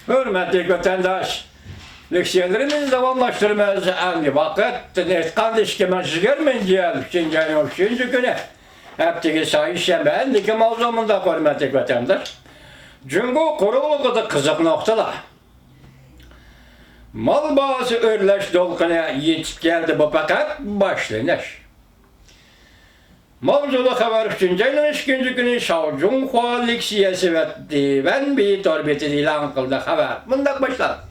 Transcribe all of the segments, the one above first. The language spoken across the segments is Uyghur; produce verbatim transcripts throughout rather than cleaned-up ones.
ھۆرمەتلىك ۋەتەنداش، لېكسىيەلىرىمىزنى داۋاملاشتۇرىمىز. ئەمدى ۋاقىت، ئېيتقاندا، ئىككى مىڭ يىگىرمىنچى يىل ئۈچىنچى ئاينىڭ ئۈچىنچى كۈنى، ھەپتىگە سايشەنبە. ئەمدىكى ماۋزۇ مۇنداق، ھۆرمەتلىك ۋەتەنداش، جۇڭگو قۇرۇقلۇقىدا قىزىق نۇقتىلار. مال باھاسى ئۆرلەش دولقۇنى يېتىپ كەلدى، بۇ پەقەت باشلىنىش. ماۋزۇلۇق خەۋەر ئۈچىنچى ئاينىڭ ئىككىنچى كۈنى شاۋجۇڭخۇا لېكسىيەسى ۋە دىۋەنبى تور بېتىدە ئېلان قىلدى. خەۋەر مۇنداق باشلاندى.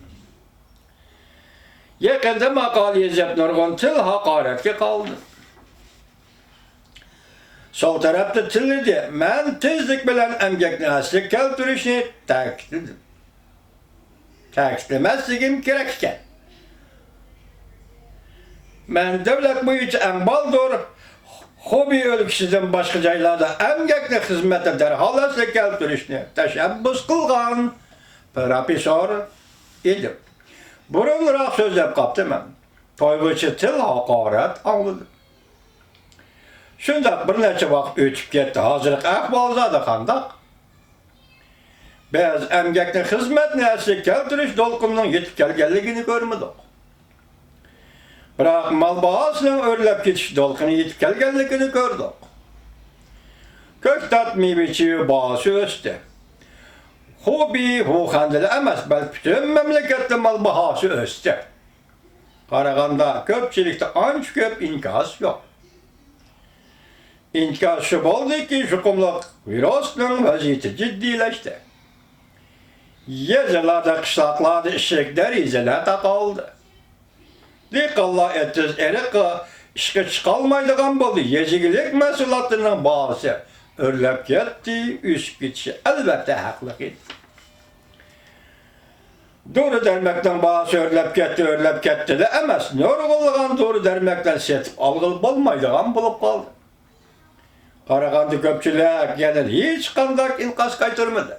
يېقىندا ماقالە يېزىپ، نۇرغۇن تىل ھاقارەتكە قالدى. سول تەرەپتە تىللىدى. مەن تېزلىك بىلەن ئەمگەكنى ئەسلىگە كەلتۈرۈشنى تەكىتلىدىم. تەكىتلىمەسلىكىم كېرەك ئىكەن. مەن دۆلەت بويىچە ئەڭ بالدۇر، خوبى ئۆلكىسىدىن باشقا جايلاردا ئەمگەكنى خىزمەتتە دەرھال ئەسلىگە كەلتۈرۈشنى تەشەببۇس قىلغان پروفېسسور ئىدىم. بۇرۇنراق سۆزلەپ قاپتىمەن. تۇيغۇچە تىل ھاقارەت ئاڭلىدىم. شۇنداق بىر نەچچە ۋاقىت ئۆتۈپ كەتتى. ھازىرقى ئەھۋال زادى قانداق؟ بىز ئەمگەكنى خىزمەتنى ئەسلىگە كەلتۈرۈش دولقۇنىنىڭ يېتىپ كەلگەنلىكىنى كۆرمىدۇق. بىراق مال باھاسىنىڭ ئۆرلەپ كېتىش دولقۇنى يېتىپ كەلگەنلىكىنى كۆردۇق. كۆكتات، مېۋە-چېۋە باھاسى ئۆستى. خۇبېي، خۇخەندىلا ئەمەس، بەلكى پۈتۈن مەملىكەتتە مال باھاسى ئۆستى. قارىغاندا، كۆپچىلىكتە ئانچە كۆپ ئىنكاس يوق. ئىنكاس شۇ بولدىكى، يۇقۇملۇق ۋىرۇسنىڭ ۋەزىيىتى جىددىيلەشتى. يېزىلاردا، قىشلاقلاردا ئىشىك، دېرىزىلەر تاقالدى. دېھقانلار ئېتىز-ئېرىققا ئىشقا چىقالمايدىغان بولدى. يېزا ئىگىلىك مەھسۇلاتلىرىنىڭ باھاسى ئۆرلەپ كەتتى، ئۆسۈپ كېتىشى ئەلۋەتتە ھەقلىق ئىدى. دورا-دەرمەكنىڭ باھاسى ئۆرلەپ كەتتى، ئۆرلەپ كەتتىلا ئەمەس، نۇرغۇنلىغان دورا-دەرمەكلەر سېتىپ ئالغىلى بولمايدىغان بولۇپ قالدى. قارىغاندا كۆپچىلىك يەنە ھېچقانداق ئىنكاس قايتۇرمىدى.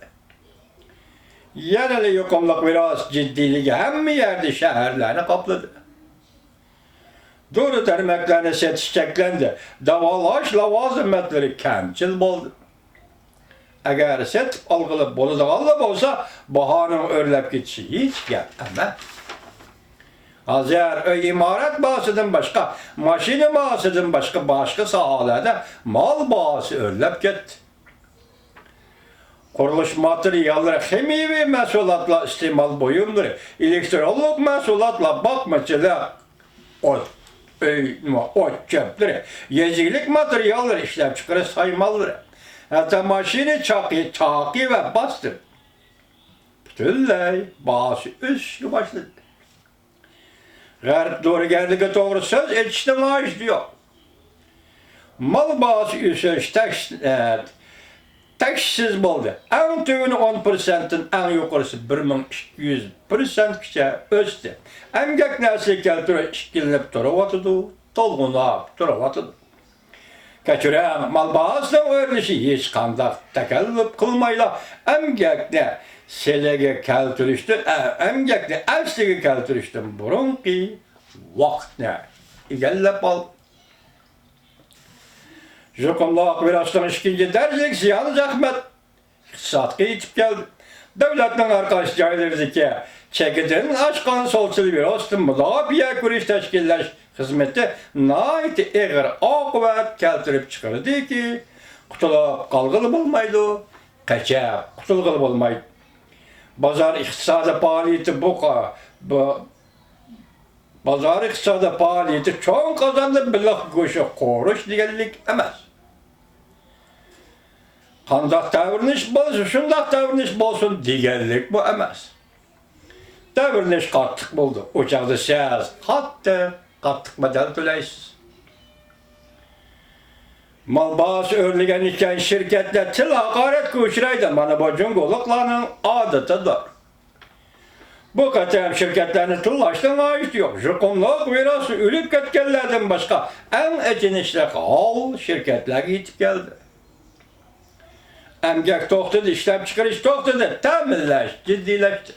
يەنىلا يۇقۇملۇق ۋىرۇس جىددىيلىكى ھەممە يەردە شەھەرلەرنى قاپلىدى. دورا-دەرمەكلەرنى سېتىش چەكلەندى، داۋالاش لاۋازىمەتلىرى كەمچىل بولدى. ئەگەر سېتىپ ئالغىلى بولىدىغانلا بولسا، باھانىڭ ئۆرلەپ كېتىشى ھېچ گەپ ئەمەس. ھازىر ئۆي ئىمارەت باھاسىدىن باشقا، ماشىنا باھاسىدىن باشقا، باشقا ساھەلەردە مال باھاسى ئۆرلەپ كەتتى. قۇرۇلۇش ماتېرىياللىرى، خىمىيەۋى مەھسۇلاتلار، ئىستېمال بۇيۇملىرى، ئېلېكترونلۇق مەھسۇلاتلار، باقمىچىلىق، ئوت، ئۆي، نېمە، ئوت چۆپلىرى، يېزا ئىگىلىك ماتېرىياللىرى، ئىشلەپچىقىرىش سايمانلىرى، ھەتتا ماشىنا چاقى، چاقى ۋە باستىم پۈتۈنلەي باھاسى ئۆسۈشكە باشلىدى. غەرب دورىگەرلىكى توغرا سۆز ئېچىشنىڭ ھاجىتى يوق. مال باھاسى ئۆسۈش تەكش-، ئە، تەكشىسىز بولدى. ئەڭ تۆۋىنى ئون پىرسەنتتىن ئەڭ يۇقىرىسى بىر مىڭ ئىككى يۈز پىرسەنتكىچە ئۆستى. ئەمگەكنى ئەسلىگە كەلتۈرۈش ئىككىلىنىپ تۇرۇۋاتىدۇ، تولغىنىپ تۇرۇۋاتىدۇ. كەچۈرۈڭ، مال باھاسىنىڭ ئۆرلىشى ھېچقانداق تەكەللۇپ قىلمايلا، ئەمگەكنى سىلىگە كەلتۈرۈشتىن، ئە، ئەمگەكنى ئەسلىگە كەلتۈرۈشتىن بۇرۇنقى ۋاقىتنى ئىگىلەپ ئالدى. يۇقۇملۇق ۋىرۇسنىڭ ئىككىنچى دەرىجىلىك زىيانى زەخمەت ئىقتىسادقا يېتىپ كەلدى. دۆلەتنىڭ ھەر قايسى جايلىرىدىكى چېكىدىن ئاشقان سول تىل ۋىرۇستىن مۇداپىئە كۈرىشى تەشكىللەش خىزمىتى ناھايىتى ئېغىر ئاقىۋەت كەلتۈرۈپ چىقىرىدۇكى، قۇتۇلۇپ قالغىلى بولمايدۇ، قېچىپ قۇتۇلغىلى بولمايدۇ. بازار ئىقتىسادى پائالىيىتى بۇ قا-، بۇ، بازار ئىقتىسادى پائالىيىتى چوڭ قازاندا بېلىق گۆشى قورۇش دېگەنلىك ئەمەس. قانداق تەۋرىنىش بولسا، شۇنداق تەۋرىنىش بولسۇن دېگەنلىكمۇ ئەمەس. تەۋرىنىش قاتتىق بولدى. ئۇ چاغدا سىز قاتتىق، قاتتىق بەدەل تۆلەيسىز. مال باھاسى ئۆرلىگەن ئىكەن، شىركەتلەر تىل ھاقارەتكە ئۇچرايدۇ. مانا بۇ جۇڭگولۇقلارنىڭ ئادىتىدۇر. بۇ قېتىم شىركەتلەرنى تىللاشنىڭ ھاجىتى يوق. يۇقۇملۇق ۋىرۇس ئۆلۈپ كەتكەنلەردىن باشقا ئەڭ ئېچىنىشلىق ھال شىركەتلەرگە يېتىپ كەلدى. ئەمگەك توختىدى، ئىشلەپچىقىرىش توختىدى، تەمىنلەش جىددىيلەشتى.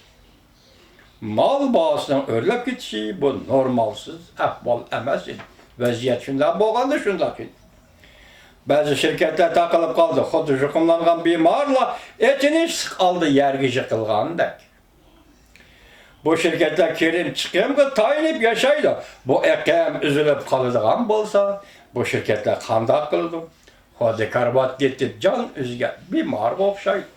مال باھاسىنىڭ ئۆرلەپ كېتىشى بۇ نورمالسىز ئەھۋال ئەمەس ئىدى. ۋەزىيەت شۇنداق بولغاندا شۇنداق ئىدى. بەزى شىركەتلەر تاقىلىپ قالدى، خۇددى يۇقۇملانغان بىمارلار ئېچىنىشلىق ھالدا يەرگە يىقىلغاندەك. بۇ شىركەتلەر كىرىم چىقىمغا تايىنىپ ياشايدۇ. بۇ ئېقىم ئۈزۈلۈپ قالىدىغان بولسا، بۇ شىركەتلەر قانداق قىلىدۇ؟ خۇددى كارىۋات يېتىپ جان ئۈزگەن بىمارغا ئوخشايدۇ.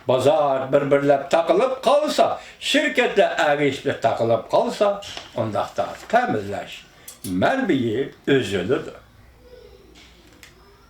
بازار بىر-بىرلەپ تاقىلىپ قالسا، شىركەتلەر ئەگىشىپ تاقىلىپ قالسا، ئۇنداقتا تەمىنلەش مەنبىيى ئۈزۈلىدۇ.